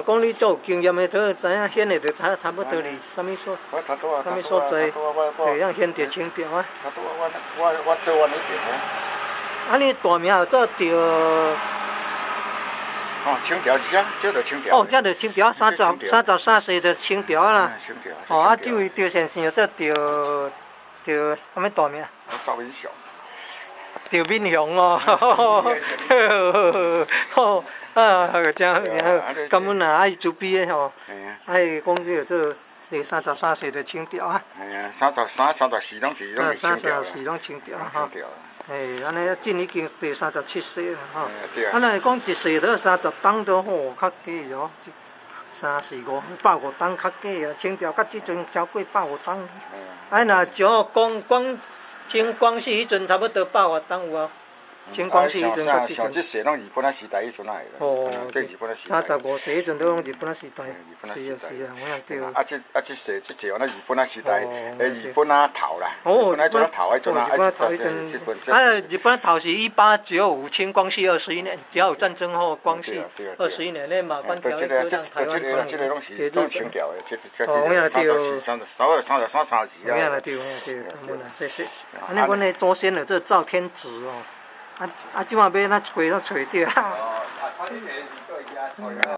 講你足有經驗的，都知影顯的就差不多佇啥物所，啥物所在，會當顯著清朝啊。我做阮彼邊的。啊，你大名有做著？哦，清朝是啥？這就清朝。哦，這就清朝，33世就清朝啦。清朝。哦，啊，這位趙先生做趙趙啥物大名？趙敏雄。趙敏雄哦。好，啊，真真感恩啊！啊，伊慈悲的吼，啊，伊講叫做第三十三世就清朝啊。係啊，33、34攏是清朝。34攏清朝吼。嘿，按呢進已經第三十七世啊，吼。啊，若是講一世都30冬都吼，較低哦。三四五百五冬較低啊，清朝到這陣超過百五冬。啊，若像光光清光緒彼陣差不多百外冬有啊。清光緒彼陣較這陣。像這世攏日本仔時代彼陣來的。哦，日本仔時代。35世彼陣都攏日本仔時代。是啊是啊，我也對。啊，這世這世，那日本仔時代，日本仔頭啦。哦，日本仔頭彼陣啊，日本仔頭彼陣。啊，日本仔頭是1895，清光緒21年，甲午戰爭後光緒21年，咧馬關條約讓台灣給日本。哦，我也對。33、34。我也對，我也對，感恩啊，謝謝。按呢，阮的祖先就做趙天子哦。啊啊！這馬欲按怎揣攏揣著。哦，啊，